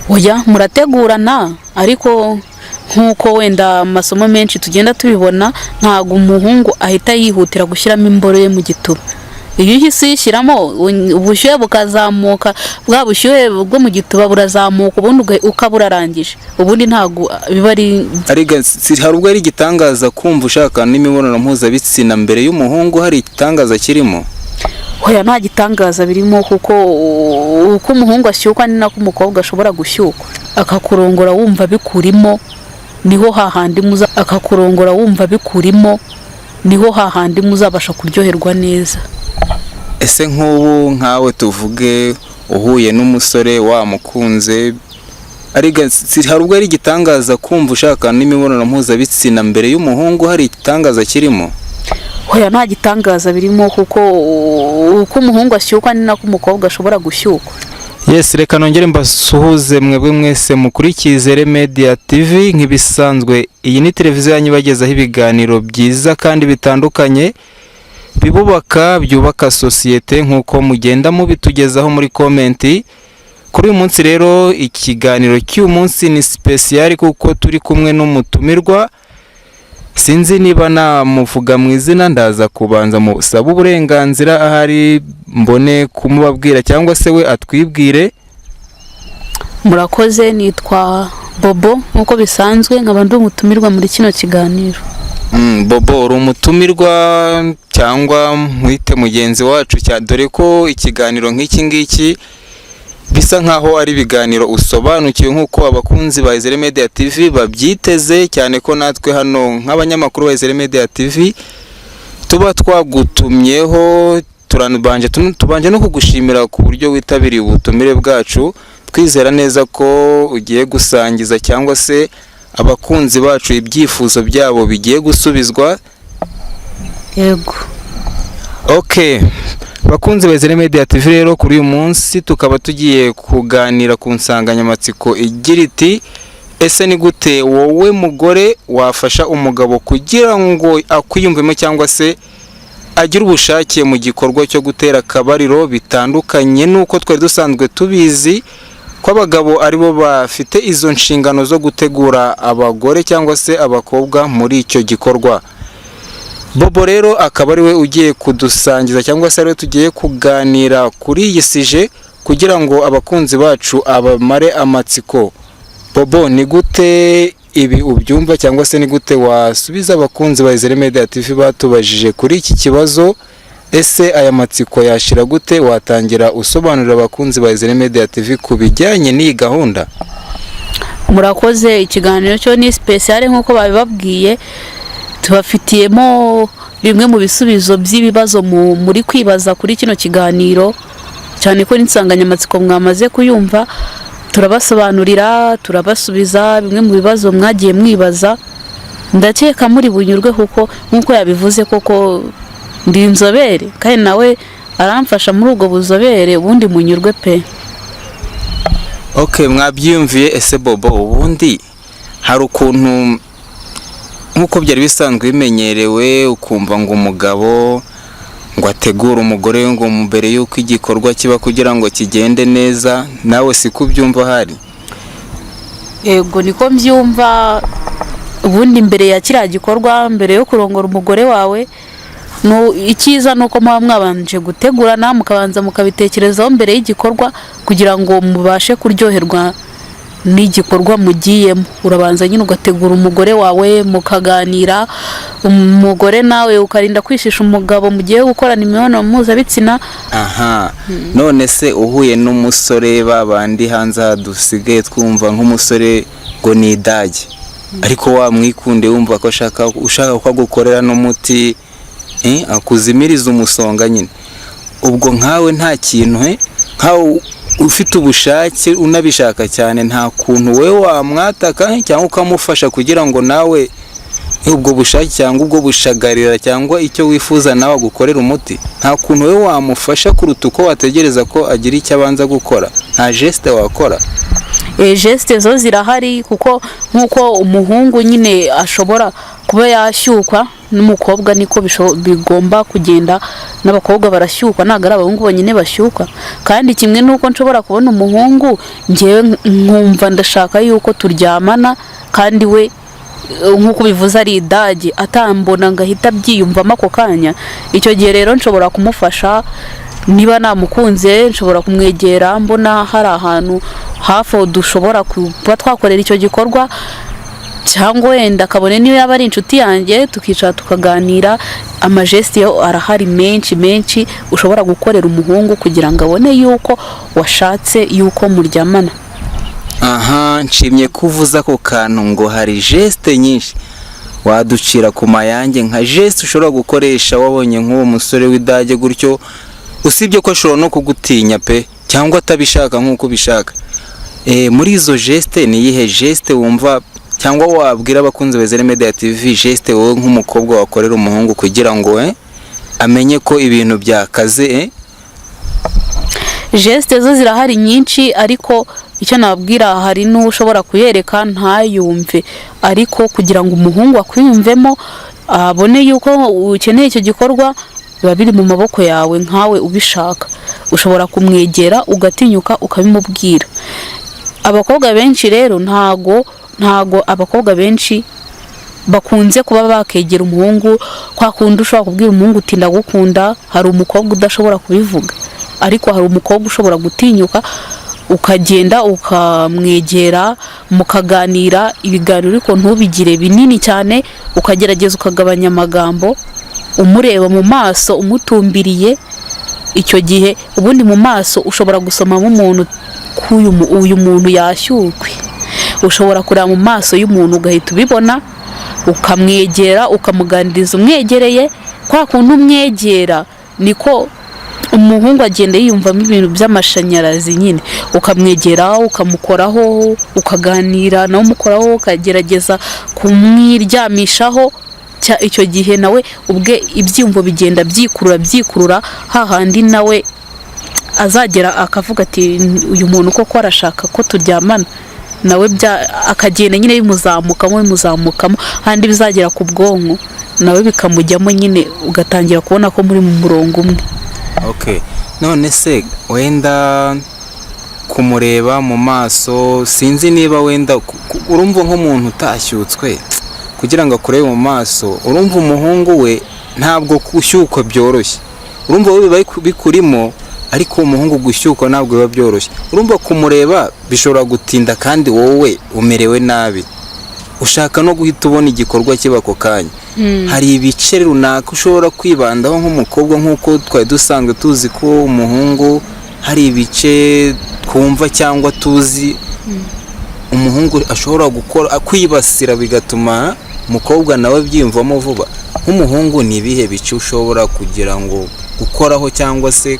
Oya, murategurana, ariko nk'uko wenda amasomo menshi tugenda tubibona, ntabwo umuhungu ahita yihutira gushyiramo imboro ye mu gituba. Iyo uhise uyishyiramo, ubushyuhe bukazamuka, bwa bushyuhe bwo mu gituba burazamuka, ubundi ukaba urarangije. Ubundi ntabwo biba ari Arega hari ubwo ari igitangaza kumva ushaka n'imibonano mpuzabitsina mbere y'umuhungu? Hari igitangaza kirimo? Oya, nta gitangaza birimo, kuko uko umuhungu ashyukwa ni nako umukobwa ashobora gushyukwa. Akakurongora wumva bikurimo, niho hahandi muza akakurongora wumva bikurimo, niho hahandi muzabasha kuryoherwa neza. Ese nk'ubu nkawe, tuvuge uhuye n'umusore wamukunze, arega hari ubwo ari igitangaza kumva ushaka n'imibonano mpuzabitsina mbere y'umuhungu? Hari igitangaza kirimo? Oya, nta gitangaza birimo, kuko uko umuhungu ashyukwa ni nako umukobwa ashobora gushyukwa. Yes, reka nongere mbasuhuze mwebwe mwese mukurikiye Izere Media TV. Nk'ibisanzwe, iyi ni televiziyo yanyu ibagezaho ibiganiro byiza kandi bitandukanye bibubaka, byubaka sosiyete, nk'uko mugenda mubitugezaho muri comment. Kuri uyu munsi rero, ikiganiro cy'uyu munsi ni special kuko turi kumwe n'umutumirwa. Sinzi niba namuvuga mu izina, ndaza kubanza musabe uburenganzira ahari mbone kumubabwira, cyangwa se we atwibwire. Murakoze, nitwa Bobo nk'uko bisanzwe, nkaba ndi umutumirwa muri kino kiganiro. Bobo, uri umutumirwa cyangwa mwite mugenzi wacu, dore ko ikiganiro nk'iki ngiki bisa nkaho ari ibiganiro usobanukiwe, nk'uko abakunzi ba Izere Media TV babyiteze, cyane ko natwe hano nk'abanyamakuru ba Izere Media TV tuba twagutumyeho. Turanabanje tubanje no kugushimira ku buryo witabiriye ubutumire bwacu, twizera neza ko ugiye gusangiza cyangwa se abakunzi bacu ibyifuzo byabo bigiye gusubizwa. Yego. Ok, bakunzi ba Izere Media TV rero, kuri uyu munsi tukaba tugiye kuganira ku nsanganyamatsiko igira iti: "Ese ni gute wowe mugore wafasha umugabo kugira ngo akwiyumvemo cyangwa se agire ubushake mu gikorwa cyo gutera akabariro?" Bitandukanye n'uko twari dusanzwe tubizi ko abagabo aribo bafite izo nshingano zo gutegura abagore cyangwa se abakobwa muri icyo gikorwa. Bobo rero akaba ari we ugiye kudusangiza, cyangwa se ariwe tugiye kuganira kuri iyi sujet, kugira ngo abakunzi bacu abamare amatsiko. Bobo, ni gute ibi ubyumva, cyangwa se ni gute wasubiza abakunzi ba Izere Media TV batubajije kuri iki kibazo? Ese aya matsiko yashira gute? Watangira usobanurira abakunzi ba Izere Media TV ku bijyanye n'iyi gahunda. Murakoze. Ikiganiro cyo ni special nk'uko babibabwiye, tubafitiyemo bimwe mu bisubizo by'ibibazo muri kwibaza kuri kino kiganiro, cyane ko n'insanganyamatsiko mwamaze kuyumva. Turabasobanurira, turabasubiza bimwe mu bibazo mwagiye mwibaza. Ndakeka muri bunyurwe, kuko nk'uko yabivuze koko ndi inzobere, kandi nawe aramfasha muri ubwo buzobere. Ubundi munyurwe pe. Ok, mwabyiyumviye. Ese Bobo, ubundi hari ukuntu, nk'uko byari bisanzwe bimenyerewe, ukumva ngo umugabo ngo ategure umugore we ngo mbere y'uko igikorwa kiba kugira ngo kigende neza, nawe siko ubyumva ahari? Yego, niko mbyumva. Ubundi mbere ya kiriya gikorwa, mbere yo kurongora umugore wawe, icyiza ni uko muba mwabanje gutegurana, mukabanza mukabitekerezaho mbere y'igikorwa, kugira ngo mubashe kuryoherwa n'igikorwa mugiyemo. Urabanza nyine ugategura umugore wawe, mukaganira. Umugore nawe ukarinda kwishisha umugabo mugiye gukorana imibonano mpuzabitsina. Aha, none se uhuye n'umusore, babandi hanze aha dusigaye twumva nk'umusore ngo ni idage, ariko wamwikunde, wumva ko ashaka, ushaka ko agukorera n'umuti, akuzimiriza umusonga nyine, ubwo nkawe nta kintu, nkawe ufite ubushake unabishaka cyane, nta kuntu wowe wamwataka cyangwa ukamufasha kugira ngo nawe ubwo bushake cyangwa ubwo bushagarira cyangwa icyo wifuza nawe agukorera umuti? Nta kuntu wowe wamufasha kuruta uko wategereza ko agira icyo abanza gukora? Nta geste wakora? Geste zo zirahari, kuko nk'uko umuhungu nyine ashobora Kuba yashyukwa n'umukobwa niko bigomba kugenda. N'abakobwa barashyukwa, ntabwo ari abahungu bonyine bashyukwa. Kandi kimwe n'uko nshobora kubona umuhungu ngewe nkumva ndashaka yuko turyamana, kandi we nk'uko ubivuze ari idage, atambona ngo ahita abyiyumvamo ako kanya. Icyo gihe rero nshobora kumufasha. Niba namukunze, nshobora kumwegera mbona hari ahantu hafi aho dushobora kuba twakorera icyo gikorwa, cyangwa wenda kabone niyo yaba ari inshuti yanjye, tukicara tukaganira. Amagestes yo arahari menshi menshi ushobora gukorera umuhungu kugira ngo abone yuko washatse yuko muryamana. Aha nshimye ko uvuze ako kantu ngo hari gestes nyinshi. Waducira ku mayange nka geste ushobora gukoresha wabonye nk'uwo musore w'idage gutyo, usibye ko ashobora no kugutinya pe, cyangwa atabishaka nk'uko ubishaka? Muri izo geste, ni iyihe geste wumva cyangwa wabwira abakunzi ba Zere Media TV, geste wowe nk'umukobwa wakorera umuhungu kugira ngo amenye ko ibintu byakaze? Geste zo zirahari nyinshi, ariko icyo nababwira, hari n'uwo ushobora kuyereka ntayumve. Ariko kugira ngo umuhungu akwiyumvemo, abone yuko ukeneye icyo gikorwa, biba biri mu maboko yawe nkawe ubishaka. Ushobora kumwegera, ugatinyuka, ukabimubwira. Abakobwa benshi rero, ntago abakobwa benshi bakunze kuba bakegera umuhungu kwa kundi ushobora kubwira umuhungu uti "Ndagukunda". Hari umukobwa udashobora kubivuga, ariko hari umukobwa ushobora gutinyuka ukagenda ukamwegera, mukaganira ibiganiro, ariko ntubigire binini cyane, ukagerageza ukagabanya amagambo, umureba mu maso, umutumbiriye. Icyo gihe ubundi mu maso ushobora gusomamo umuntu ko uyu muntu yashyukwe. Ushobora kureba mu maso y'umuntu ugahita ubibona, ukamwegera, ukamuganiriza umwegereye. Kwa kundi umwegera niko umuhungu agenda yiyumvamo ibintu by'amashanyarazi nyine. Ukamwegera, ukamukoraho, ukaganira nawe umukoraho, ukagerageza kumwiryamishaho. Icyo gihe nawe ubwe ibyiyumvo bigenda byikurura byikurura, hahandi nawe azagera akavuga ati "Uyu muntu koko arashaka ko turyamana." Nawe akagenda nyine bimuzamukamo bimuzamukamo, handi bizagera ku bwonko nawe bikamujyamo nyine, ugatangira kubona ko muri mu murongo umwe. Okay, none se wenda kumureba mu maso, sinzi niba wenda urumva nk'umuntu utashyutswe kugira ngo akurebe mu maso, urumva umuhungu we ntabwo gushyukwa byoroshye. Urumva wowe biba bikurimo, ariko uwo muhungu gushyukwa ntabwo biba byoroshye. Urumva kumureba bishobora gutinda, kandi wowe umerewe nabi, ushaka no guhita ubona igikorwa kiba ako kanya. Hari ibice runaka ushobora kwibandaho nk'umukobwa, nk'uko twari dusanzwe tuzi ko umuhungu hari ibice twumva cyangwa tuzi umuhungu ashobora gukora kwibasira bigatuma umukobwa nawe abyiyumvamo vuba? Nk'umuhungu, ni ibihe bice ushobora kugira ngo gukoraho, cyangwa se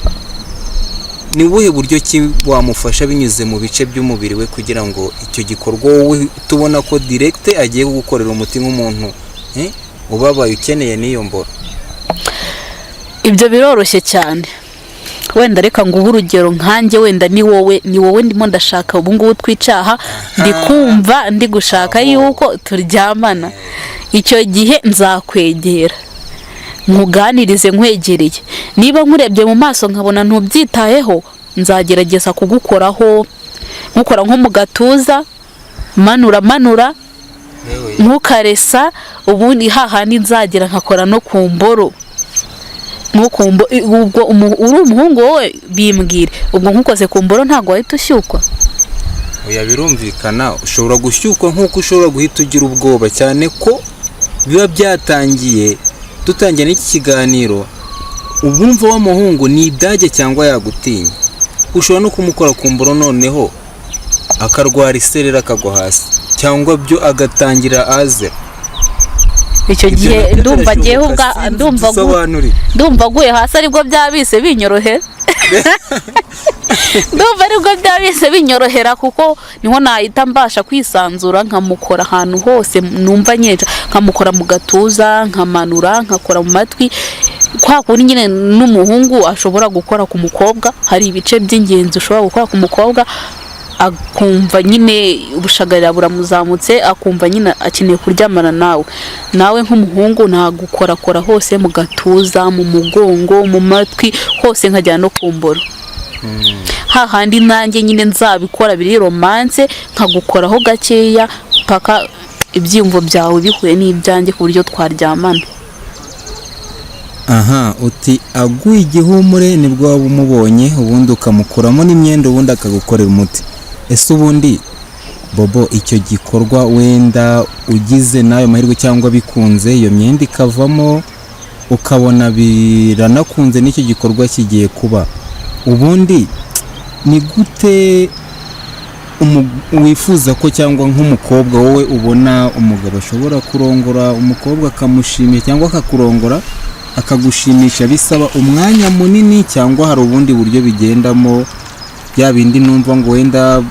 ni ubuhe buryo ki wamufasha binyuze mu bice by'umubiri we kugira ngo icyo gikorwa wowe tubona ko direct agiye kugukorera umuti nk'umuntu ubabaye ukeneye n'iyo mboro? Ibyo biroroshye cyane. Wenda reka nguhe urugero nkanjye, wenda ni wowe ndimo ndashaka ubu ngubu twicaha, ndi kumva ndi gushaka yuko turyamana. Icyo gihe nzakwegera, nkuganirize nkwegereye. Niba nkurebye mu maso nkabona ntubyitayeho, nzagerageza kugukoraho, nkukora nko mu gatuza, manura manura, ntukaresa. Ubundi hahandi nzagera nkakora no ku mboro, nko ku ubwo uri umuhungu wowe bimbwire, ubwo nkukoze ku mboro ntabwo wahita ushyukwa? Oya, birumvikana, ushobora gushyukwa nk'uko ushobora guhita ugira ubwoba, cyane ko biba byatangiye dutangiye n'iki kiganiro. Ubwumva wa muhungu ni idage cyangwa yagutinya, ushobora no kumukora ku mboro noneho akarwara isereri, akagwa hasi, cyangwa byo agatangira aze. Icyo Ibyo gihe nabyo ndumva ngewe birashoboka, ubwa sinzi, ndumva dusobanurire. Ndumva aguye hasi aribwo byabise binyorohera. Ndumva aribwo byabise binyorohera, kuko niho nahita mbasha kwisanzura, nkamukora ahantu hose numva nyine, nkamukora mu gatuza, nkamanura, nkakora mu matwi, kwa kundi nyine n'umuhungu ashobora gukora ku mukobwa. Hari ibice by'ingenzi ushobora gukora ku mukobwa. Akumva nyine ubushagarira buramuzamutse, akumva nyine akeneye kuryamana nawe. Nawe nk'umuhungu nagukorakora hose, mu gatuza, mu mugongo, mu matwi hose, nkajyana no ku mboro hahandi. Nanjye nyine nzabikora biri romance, nkagukoraho gakeya paka ibyiyumvo byawe bihuye n'ibyanjye ku buryo twaryamana. Aha uti aguye igihumure nibwo waba umubonye, ubundi ukamukuramo n'imyenda, ubundi akagukorera umuti. Ese ubundi Bobo, icyo gikorwa wenda ugize n'ayo mahirwe cyangwa bikunze, iyo myenda ikavamo, ukabona biranakunze n'icyo gikorwa kigiye kuba, ubundi ni gute wifuza ko, cyangwa nk'umukobwa wowe ubona umugabo ashobora kurongora umukobwa akamushimisha, cyangwa akakurongora akagushimisha? Bisaba umwanya munini cyangwa hari ubundi buryo bigendamo, bya bindi numva ngo wenda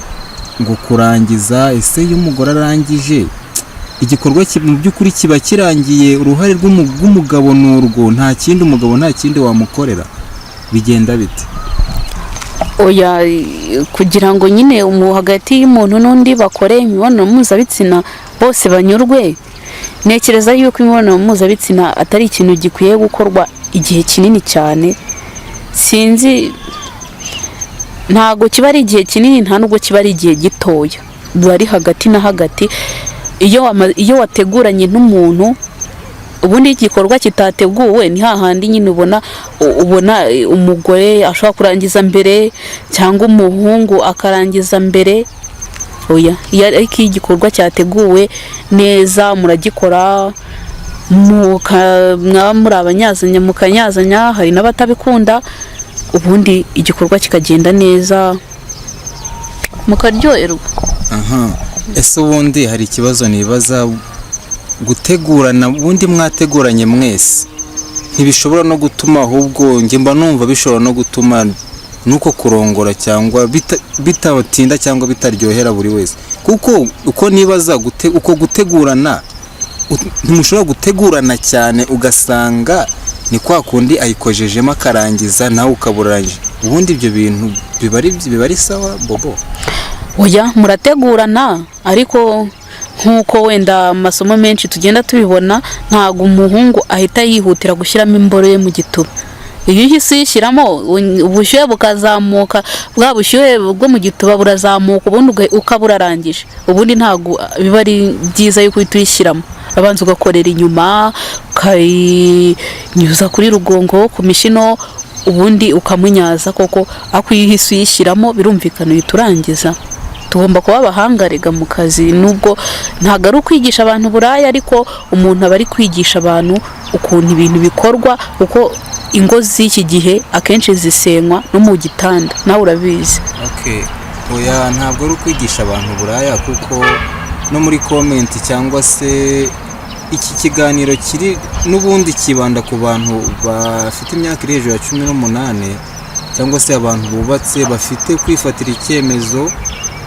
ngo kurangiza? Ese iyo umugore arangije igikorwa mu by'ukuri kiba kirangiye, uruhare rw'umugabo ni urwo, nta kindi, umugabo nta kindi wamukorera, bigenda bite? Oya, kugira ngo nyine hagati y'umuntu n'undi bakore imibonano mpuzabitsina bose banyurwe, ntekereza yuko imibonano mpuzabitsina atari ikintu gikwiye gukorwa igihe kinini cyane. Sinzi, ntabwo kiba ari igihe kinini, nta nubwo kiba ari igihe gitoya, biba ari hagati na hagati. Iyo wateguranye n'umuntu, ubundi igikorwa kitateguwe ni hahandi nyine ubona umugore ashobora kurangiza mbere cyangwa umuhungu akarangiza mbere. Oya, ariko iyo igikorwa cyateguwe neza, muragikora, mwaba muri abanyazanya mukanyazanya, hari n'abatabikunda, ubundi igikorwa kikagenda neza mukaryoherwa. Aha, ese ubundi hari ikibazo nibaza: gutegurana, ubundi mwateguranye mwese, ntibishobora no gutuma, ahubwo njye mba numva bishobora no gutuma nuko kurongora cyangwa bitatinda cyangwa bitaryohera buri wese? Kuko uko nibaza uko gutegurana, ntimushobora gutegurana cyane ugasanga ni kwa kundi ayikojejemo akarangiza, nawe ukaba urangije. Ubundi ibyo bintu biba ari sawa, Bobo? Oya, murategurana, ariko nk'uko wenda amasomo menshi tugenda tubibona, ntabwo umuhungu ahita yihutira gushyiramo imboro ye mu gituba. Iyo uhise uyishyiramo, ubushyuhe bukazamuka, bwa bushyuhe bwo mu gituba burazamuka, ubundi ukaba urarangije. Ubundi ntabwo biba ari byiza yuko uhita uyishyiramo, abanza ugakorera inyuma, ukayinyuza kuri rugongo, ku mishino, ubundi ukamunyaza koko. Ariko iyo uhise uyishyiramo, birumvikana uhita urangiza. Tugomba kuba abahanga rega mu kazi, nubwo ntabwo ari ukwigisha abantu uburaya, ariko umuntu aba ari kwigisha abantu ukuntu ibintu bikorwa, kuko ingo z'iki gihe akenshi zisenywa no mu gitanda, nawe urabizi. Okay. Oya, ntabwo ari ukwigisha abantu uburaya, kuko no muri comment cyangwa se iki kiganiro kiri n'ubundi kibanda ku bantu bafite imyaka iri hejuru ya 18, cyangwa se abantu bubatse bafite kwifatira icyemezo.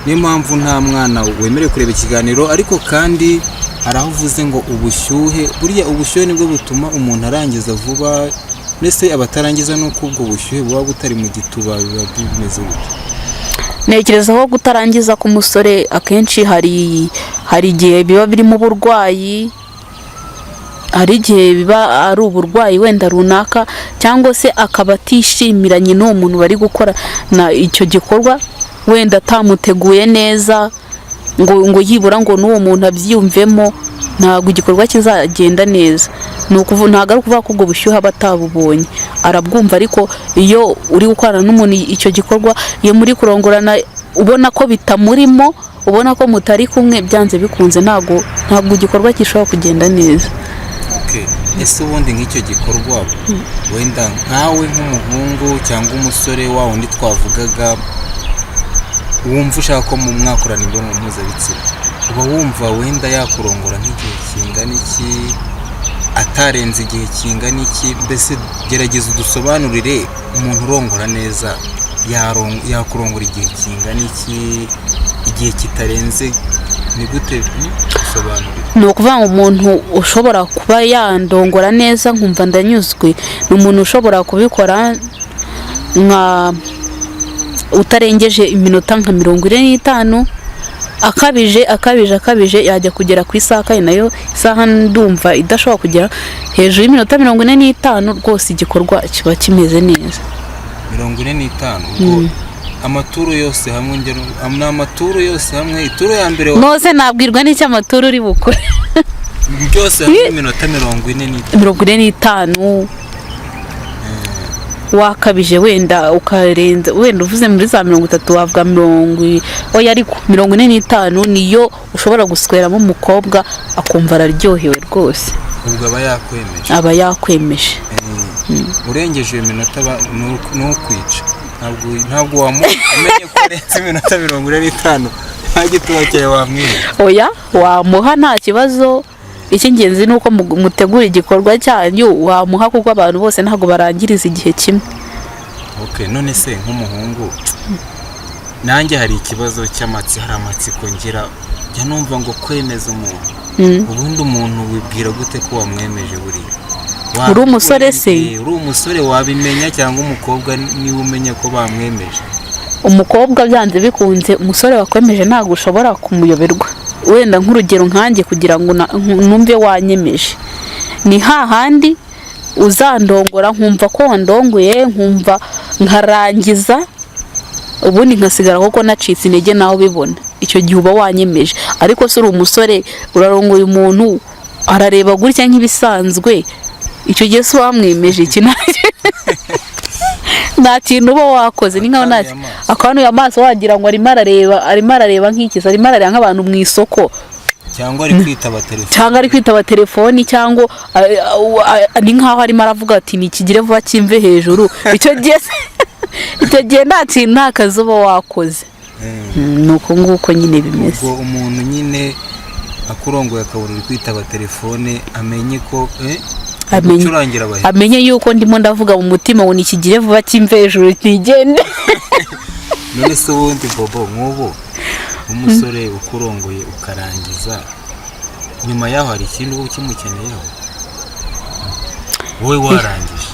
Niyo mpamvu nta mwana wemerewe kureba ikiganiro. Ariko kandi hari aho uvuze ngo ubushyuhe, buriya ubushyuhe nibwo butuma umuntu arangiza vuba. Mbese abatarangiza ni uko ubwo bushyuhe buba butari mu gituba? Biba bimeze gute? Ntekereza ko kutarangiza k'umusore akenshi hari igihe biba birimo uburwayi, hari igihe biba ari uburwayi wenda runaka, cyangwa se akaba atishimiranye n'uwo muntu bari gukora na icyo gikorwa, wenda atamuteguye neza ngo yibura ngo n'uwo muntu abyiyumvemo, ntabwo igikorwa kizagenda neza. Ni ukuvuga, ntabwo ari ukuvuga ko ubwo bushyuhe aba atabubonye, arabwumva, ariko iyo uri gukorana n'umuntu icyo gikorwa, iyo muri kurongorana ubona ko bitamurimo, ubona ko mutari kumwe, byanze bikunze ntabwo igikorwa gishobora kugenda neza. Okay. Ese ubundi nk'icyo gikorwa, wenda nkawe nk'umuhungu cyangwa umusore wa wundi twavugaga, wumva ushaka ko mu mwakorana imibonano mpuzabitsina, uba wumva wenda yakurongora nk'igihe kingana iki, atarenze igihe kingana iki? Mbese gerageza udusobanurire, umuntu urongora neza yakurongora igihe kingana iki, igihe kitarenze ni gute? Dusobanurire. Ni ukuvuga ngo umuntu ushobora kuba yandongora neza nkumva ndanyuzwe ni umuntu ushobora kubikora nka Utarengeje iminota nka 45, akabije akabije akabije yajya kugera ku isaha, kandi nayo isaha ndumva idashobora kugera hejuru y'iminota 45. Rwose igikorwa kiba kimeze neza. 45, ubwo amaturu yose hamwe, ngero ni amaturu yose hamwe, ituru ya mbere Nose nabwirwa n'icyo amaturu uri bukore? Byose hamwe iminota 45? 45, wakabije wenda ukarenza, wenda uvuze muri za 30, wavuga oya, ariko 45 niyo ushobora gusweramo umukobwa akumva araryohewe rwose. Ubwo aba yakwemeje? Aba yakwemeje. Urengeje iyo minota ni ukwica. Ntabwo wamuha, umenye ko urenze iminota 45 nta gituba cyawe wamwiha? Oya, wamuha nta kibazo. Icy'ingenzi ni uko mutegura igikorwa cyanyu. Wamuha kuko abantu bose ntabwo barangiriza igihe kimwe. Okay, none se nk'umuhungu nanjye hari ikibazo cy'amatsi, hari amatsiko ngira, njya numva ngo kwemeza umuntu. Ubundi umuntu wibwira gute ko wamwemeje buriya? Uri umusore se? Uri umusore wabimenya, cyangwa umukobwa niwe umenya ko bamwemeje? Umukobwa byanze bikunze, umusore wakwemeje ntabwo ushobora kumuyoberwa. Wenda nk'urugero nkanjye, kugira ngo numve wanyemeje ni hahandi uzandongora nkumva ko wandongoye, nkumva nkarangiza, ubundi nkasigara koko nacitse intege nawe ubibona. Icyo gihe uba wanyemeje. Ariko se uri umusore urarongoye umuntu, arareba gutya nk'ibisanzwe, icyo gihe se wamwemeje iki? Nta kintu uba wakoze, ni nkaho nta Akanuye amaso. Akanuye amaso, wagira ngo arimo arareba nk'ikiza, arimo arareba nk'abantu mu isoko. Cyangwa ari kwitaba telefone. Cyangwa ari kwitaba telefoni, cyangwa ni nkaho arimo aravuga ati nikigire vuba kimve hejuru. Icyo gihe nta kintu, nta kazi uba wakoze. Ni uko nguko nyine bimeze. Ubwo umuntu nyine akurongoye akabura uri kwitaba telefone, amenye ko gucurangira abahe. Amenye yuko ndimo ndavuga mu mutima ngo nikigire vuba kimve hejuru ntigende. None se ubundi Bobo, nk'ubu umusore ukurongoye ukarangiza, nyuma yaho hari ikindi uba ukimukeneyeho wowe warangije?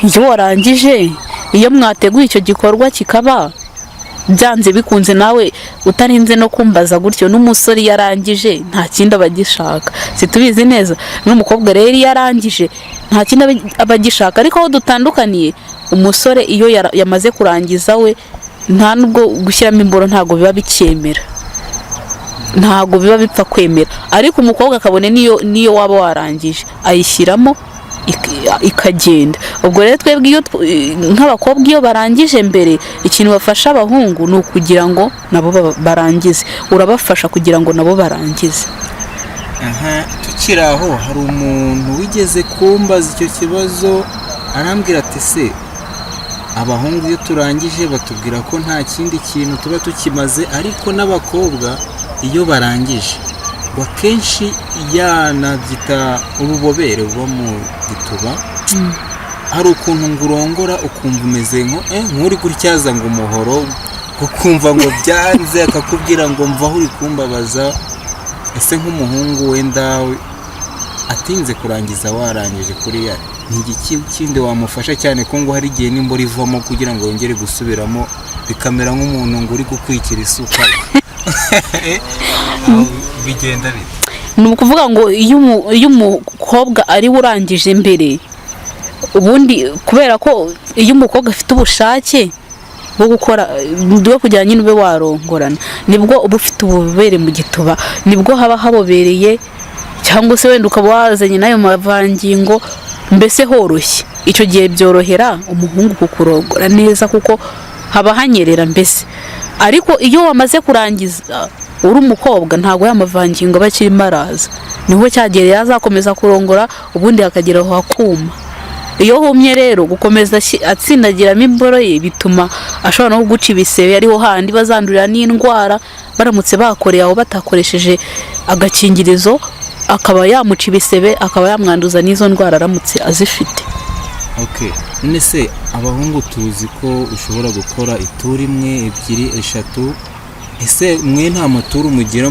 Iyo warangije, iyo mwateguye icyo gikorwa kikaba, byanze bikunze nawe utarinze no kumbaza gutyo, n'umusore iyo arangije nta kindi aba agishaka, situbizi neza? N'umukobwa rero iyo arangije nta kindi aba agishaka. Ariko aho dutandukaniye, umusore iyo yamaze kurangiza, we nta nubwo gushyiramo imboro ntabwo biba bicyemera, ntabwo biba bipfa kwemera. Ariko umukobwa akabone niyo waba warangije ayishyiramo ikagenda. Ubwo rero twebwe iyo nk'abakobwa iyo barangije mbere, ikintu bafasha abahungu ni ukugira ngo nabo barangize. Urabafasha kugira ngo nabo barangize. Aha tukiri aho, hari umuntu wigeze kumbaza icyo kibazo, arambwira ati: "Se abahungu iyo turangije batubwira ko nta kindi kintu tuba tukimaze, ariko n'abakobwa iyo barangije ngo akenshi yanabyita ububobere buba mu gituba, hari ukuntu ngo urongora ukumva umeze nk'uri gutyaza ngo umuhoro, ukumva ngo byanze, akakubwira ngo mvaho uri kumbabaza." Ese nk'umuhungu wenda atinze kurangiza, warangije kuriya, ni igiki kindi wamufasha, cyane ko ngo hari igihe n'imboro ivamo kugira ngo yongere gusubiramo bikamera nk'umuntu ngo uri gukwikira isuka? Aho bigenda bite? Ni ukuvuga ngo iyo umukobwa ari we urangije mbere, ubundi kubera ko iyo umukobwa afite ubushake bwo gukora, bwo kugira nyine ube warongorana, nibwo uba ufite ububobere mu gituba, nibwo haba habobereye, cyangwa se wenda ukaba wazanye n'ayo mavangingo, mbese horoshye. Icyo gihe byorohera umuhungu kukurongora neza kuko haba hanyerera mbese. Ariko iyo wamaze kurangiza uri umukobwa, ntabwo ya mavangingo aba akirimo araza. Niho cyagihe yazakomeza kurongora, ubundi hakagera aho hakuma. Iyo humye rero, gukomeza atsindagiramo imboro ye bituma ashobora no kuguca ibisebe, ariho handi bazandurira n'indwara baramutse bakoreye aho batakoresheje agakingirizo, akaba yamuca ibisebe, akaba yamwanduza n'izo ndwara aramutse azifite. Okay, none se abahungu tuzi ko ushobora gukora ituru imwe, ebyiri, eshatu, ese mwe nta maturu mugira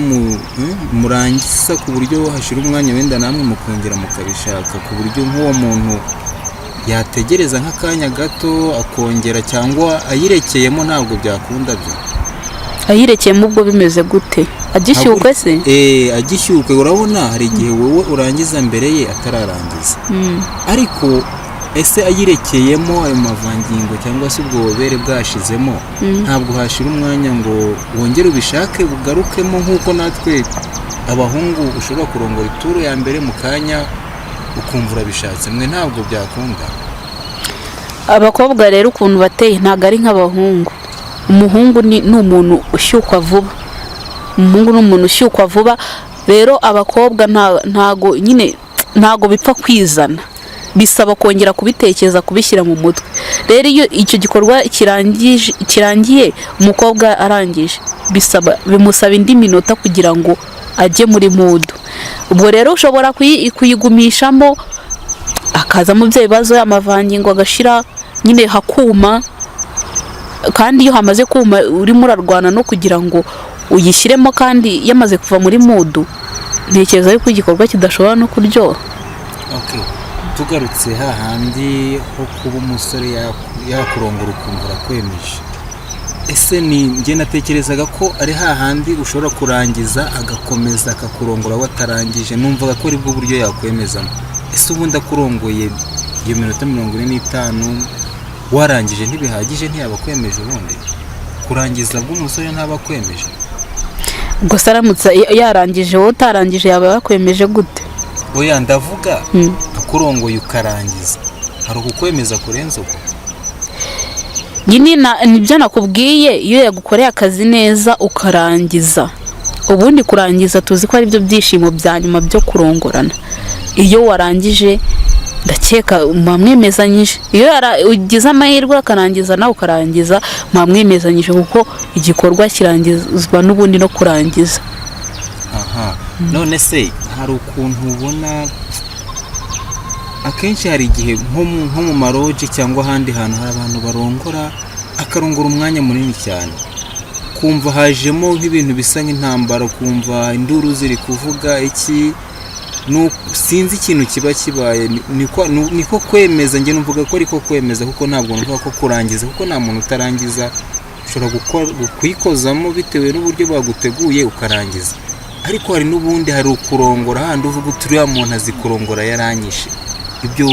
murangiza ku buryo hashira umwanya wenda namwe mukongera mukabishaka, ku buryo nk'uwo muntu Yategereza nk'akanya gato akongera, cyangwa ayirekeyemo ntabwo byakunda byo? Ayirekeyemo ubwo bimeze gute? Agishyukwe se? Agishyukwe. Urabona hari igihe wowe urangiza mbere ye atararangiza, ariko ese ayirekeyemo ayo mavangingo cyangwa se ubwo bubobere bwashizemo, ntabwo hashira umwanya ngo wongere ubishake bugarukemo, nk'uko natwe abahungu ushobora kurongora ituru ya mbere, mu kanya ukumva urabishatse? Mwe ntabwo byakunda? Abakobwa rero ukuntu bateye ntabwo ari nk'abahungu. Umuhungu ni umuntu ushyukwa vuba. Umuhungu ni umuntu ushyukwa vuba. Rero abakobwa ntago nyine, ntago bipfa kwizana, bisaba kongera kubitekereza, kubishyira mu mutwe. Rero iyo icyo gikorwa kirangiye, umukobwa arangije, bimusaba indi minota kugira ngo ajye muri mood. Ubwo rero ushobora kuyigumishamo, akazamo bya bibazo, amavangingo agashira nyine, hakuma. Kandi iyo hamaze kuma, urimo urarwana no kugira ngo uyishyiremo kandi yamaze kuva muri mood, ntekereza yuko igikorwa kidashobora no kuryoha. Okay. Tugarutse hahandi ho kuba umusore yakurongora ukumva urakwemeje, ese ni njye natekerezaga ko ari hahandi ushobora kurangiza agakomeza akakurongora watarangije, numvaga ko aribwo buryo yakwemezamo. Ese ubundi akurongoye iyo minota 45 warangije ntibihagije? Ntiyaba akwemeje? Ubundi kurangiza bw'umusore ntaba akwemeje? Gusa aramutse yarangije wowe utarangije, yaba yakwemeje gute? Oya, ndavuga akurongoye ukarangiza, hari ukukwemeza kurenza uko? Nyine nibyo nakubwiye, iyo yagukoreye akazi neza ukarangiza. Ubundi kurangiza tuzi ko ari byo byishimo bya nyuma byo kurongorana. Iyo warangije, ndakeka muba mwemezanyije. Iyo ugize amahirwe akarangiza nawe ukarangiza, muba mwemezanyije, kuko igikorwa kirangizwa n'ubundi no kurangiza. Aha, none se hari ukuntu ubona akenshi hari igihe nko mu maroji cyangwa ahandi hantu hari abantu barongora, akarongora umwanya munini cyane, kumva hajemo nk'ibintu bisa nk'intambara, kumva induru ziri kuvuga iki, sinzi ikintu kiba kibaye. Niko kwemeza? Njye numvuga ko ariko kwemeza, kuko ntabwo numva ko kurangiza, kuko nta muntu utarangiza. Ushobora kuyikozamo bitewe n'uburyo baguteguye ukarangiza, ariko hari n'ubundi, hari ukurongora handi uvuga uti: "Uriya muntu azi kurongora, yaranyishe." Ibyo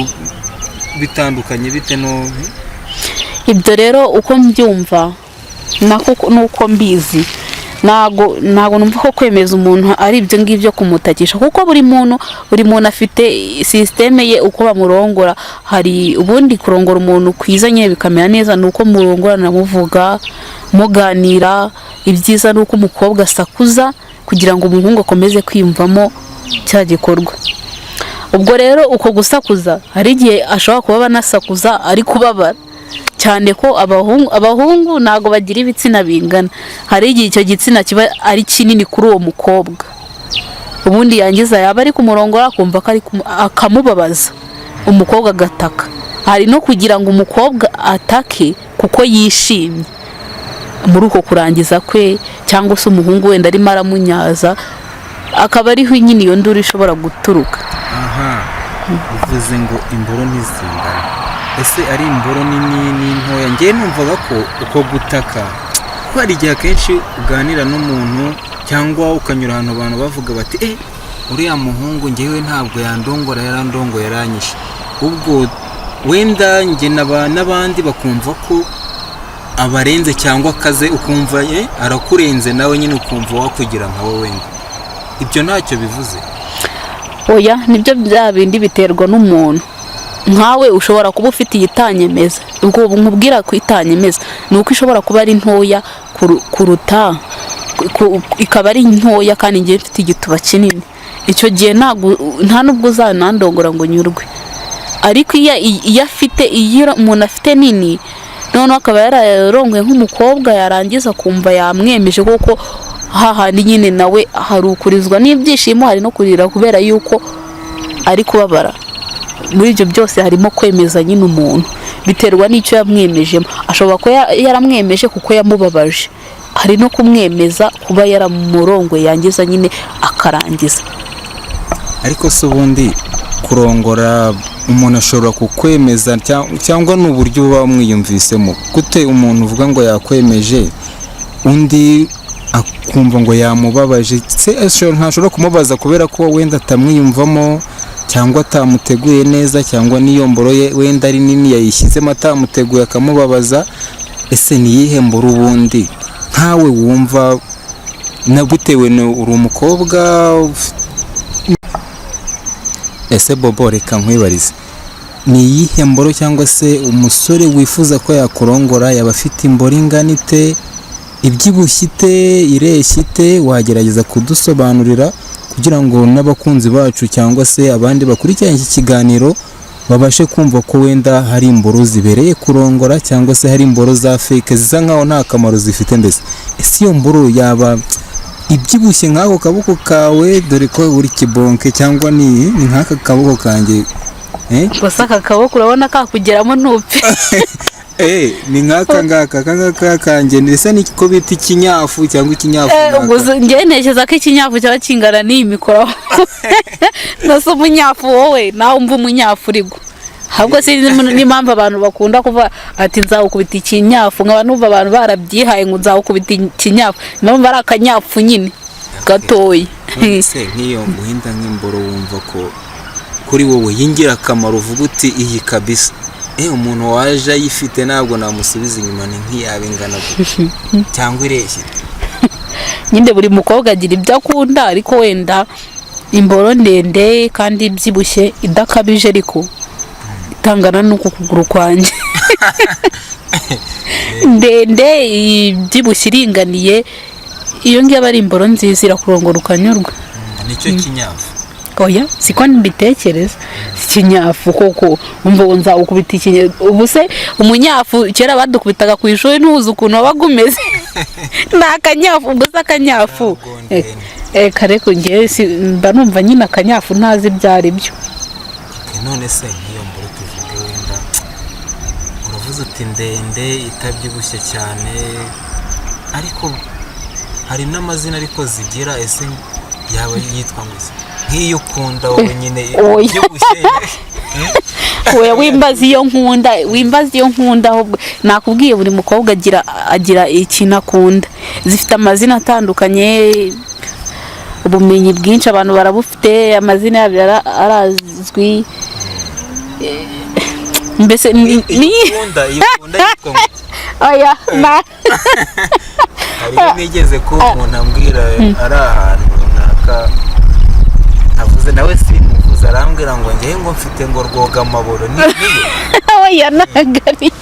bitandukanye bite no? Ibyo rero uko mbyumva nako nuko mbizi, ntago numva ko kwemeza umuntu ari ibyo ngibyo kumutakisha, kuko buri muntu afite système ye uko bamurongora. Hari ubundi kurongora umuntu kwiza nyine bikamera neza, ni uko murongorana muvuga, muganira. Ibyiza ni uko umukobwa asakuza kugira ngo umuhungu akomeze kwiyumvamo cya gikorwa. Ubwo rero uko gusakuza, hari igihe ashobora kuba anasakuza ari kubabara cyane, ko abahungu ntabwo bagira ibitsina bingana. Hari igihe icyo gitsina kiba ari kinini kuri uwo mukobwa, ubundi yangiza yaba ari kumurongora akumva ko akamubabaza, umukobwa agataka. Hari no kugira ngo umukobwa atake kuko yishimye muri uko kurangiza kwe, cyangwa se umuhungu wenda arimo aramunyaza, akaba ariho nyine iyo nduru ishobora guturuka. Aha bivuze ngo imboro ntizingana. Ese ari imboro nini n'intoya, ngewe numvaga ko uko gutaka, ko hari igihe akenshi uganira n'umuntu cyangwa ukanyura ahantu abantu bavuga bati: "Eh, uriya muhungu ngewe ntabwo yandongora, yarandongoye yaranyishe." Ubwo wenda njye n'abandi bakumva ko abarenze cyangwa akaze, ukumva arakurenze, nawe nyine ukumva wakugira nka we. Wenda ibyo ntacyo bivuze? Oya, nibyo bya bindi biterwa n'umuntu. Nkawe ushobora kuba ufite iyitanyemeza. Ubwo nkubwira ko itanyemeza ni uko ishobora kuba ari ntoya kuruta ikaba ari ntoya kandi ngiye mfite igituba kinini. Icyo gihe ntabwo, nta nubwo uzanandongora ngo nyurwe. Ariko iyo afite, iyo umuntu afite nini, noneho akaba yararongoye nk'umukobwa, yarangiza akumva yamwemeje, kuko hahandi nyine nawe hari ukurizwa n'ibyishimo, hari no kurira kubera yuko ari kubabara. Muri ibyo byose harimo kwemeza nyine umuntu, biterwa n'icyo yamwemejemo. Ashobora kuba yaramwemeje kuko yamubabaje, hari no kumwemeza kuba yaramurongoye, yangiza nyine akarangiza. Ariko se ubundi kurongora Umuntu ashobora kukwemeza cyangwa ni uburyo uba mwiyumvisemo gute? Umuntu uvuga ngo yakwemeje, undi akumva ngo yamubabaje, se ntashobora kumubaza kubera ko wenda atamwiyumvamo, cyangwa atamuteguye neza, cyangwa n'iyo mboro ye wenda ari nini yayishyizemo atamuteguye akamubabaza? Ese ni iyihe mboro ubundi nkawe wumva na bitewe ni uri umukobwa? Ese Bobo, reka nkwibarize, ni iyihe mboro cyangwa se umusore wifuza ko yakurongora yaba afite imboro ingana ite, ibyibushye ite, ireshya ite? Wagerageza kudusobanurira kugira ngo n'abakunzi bacu cyangwa se abandi bakurikiranye iki kiganiro babashe kumva ko wenda hari imboro zibereye kurongora, cyangwa se hari imboro za fake zisa nkaho nta kamaro zifite mbese. Ese iyo mboro yaba ibyibushye nk'ako kaboko kawe, dore ko uri kibonke, cyangwa ni nk'aka kaboko kanjye, eh? Gusa aka kaboko urabona kakugeramo ntupfe. Ni nk'aka ngaka, aka ngaka kanjye, ndetse niko bita ikinyafu cyangwa ikinyafu ubwo nk'aka. Njyewe ntekereza ko ikinyafu cyaba kingana n'iyi mikoro. Nase umunyafu wowe nawe umva umunyafu urigo, ahubwo sinzi n'impamvu abantu bakunda kuvuga ati nzawukubita ikinyafu, nkaba numva abantu barabyihaye ngo nzawukubita ikinyafu, impamvu ari akanyafu nyine gatoya. None se nk'iyo guhinda nk'imboro wumva ko kuri wowe y'ingirakamaro, uvuga uti iyi kabisa, umuntu waje ayifite ntabwo namusubiza inyuma, ni nk'iyaba ingana gutya cyangwa ireshya ite? Nyine buri mukobwa agira ibyo akunda, ariko wenda imboro ndende kandi ibyibushye idakabije, ariko itangana n'uku kuguru kwanjye, ndende ibyibushye iringaniye, iyo ngiyo aba ari imboro nziza, irakurongora ukanyurwa. Nicyo kinyafu? Oya, siko mbitekereza, si ikinyafu koko. Umva ngo nzawukubita ikinyafu, ubu se umunyafu kera badukubitaga ku ishuri ntuzi ukuntu wabaga umeze? Ni akanyafu ubwo se akanyafu? Ntabwo ndende. Kare ko njyewe mba numva nyine akanyafu ntazi ibyo ari byo. Okay, none se nk'iyo mboro tuvuge wenda uravuze uti ndende itabyibushye cyane, ariko hari n'amazina ariko zigira, ese yaba yitwa ngo iki nk'iyo ukunda wowe nyine Oya. ibyibushye? Oya, wimbaza iyo nkunda, wimbaza iyo nkunda. Ahubwo nakubwiye, buri mukobwa agira ikintu akunda, zifite amazina atandukanye. Ubumenyi bwinshi abantu barabufite, amazina yabyo arazwi. Mbese Iyo ukunda, iyo ukunda yitwa ngo iki? Oya na Hari iyo nigeze ko umuntu ambwira ari ahantu runaka ntavuze, nawe simuvuze, arambwira ngo ngewe ngo mfite ngo rwoga amaboro, ni niyo? Oya, ntabwo ariyo.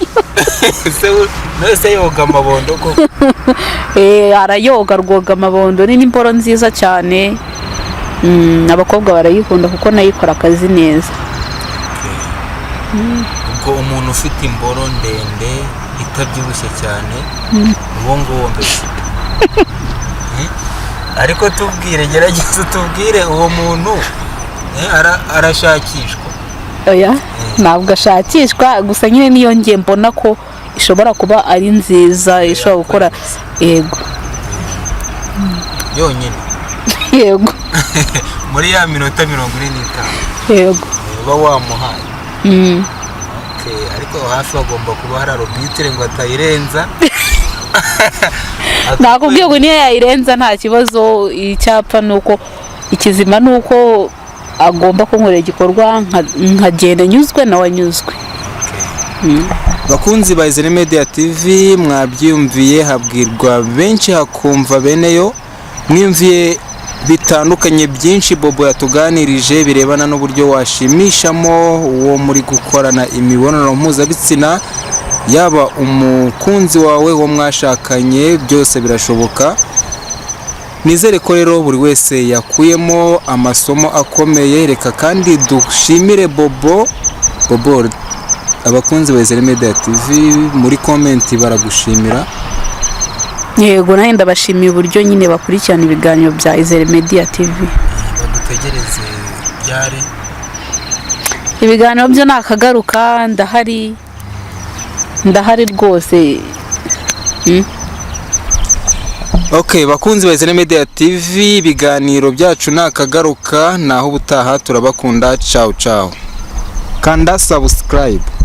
Se nawe se yoga amabondo koko? Arayoga, rwoga amabondo, ni n'imboro nziza cyane. Abakobwa barayikunda kuko nayo ikora akazi neza. Ubwo umuntu ufite imboro ndende itabyibushye cyane, uwo nguwo mbese. Ariko tubwire, gerageza tubwire uwo muntu, arashakishwa? Oya, ntabwo ashakishwa, gusa nyine niyo ngiye mbona ko ishobora kuba ari nziza, ishobora gukora, yego. Yonyine? Yego. Muri ya minota 45? Yego. Uba wamuhaye? Mm. Okay, ariko aho hafi hagomba kuba hari arbitre ngo atayirenza. Nakubwiye ngo niyo yayirenza nta kibazo, icyapa ni uko ikizima ni uko agomba kunkorera igikorwa nkagenda nyuzwe nawe anyuzwe. Bakunzi ba Izere Media TV, mwabyumviye, habwirwa benshi hakumva beneyo. Mwiyumviye bitandukanye byinshi Bobo yatuganirije birebana n'uburyo washimishamo uwo muri gukorana imibonano mpuzabitsina, yaba umukunzi wawe, uwo mwashakanye, byose birashoboka. Nizere ko rero buri wese yakuyemo amasomo akomeye. Reka kandi dushimire Bobo. Bobo, abakunzi ba Izere Media TV muri comment baragushimira. Yego, nanjye ndabashimiye uburyo nyine bakurikirana ibiganiro bya Izere Media TV. Badutegereze ryari? Ibiganiro byo nakagaruka, ndahari, ndahari rwose. Ok, bakunzi ba Izere Media TV, ibiganiro byacu nakagaruka, naho ubutaha, turabakunda, ciao ciao. Kanda subscribe.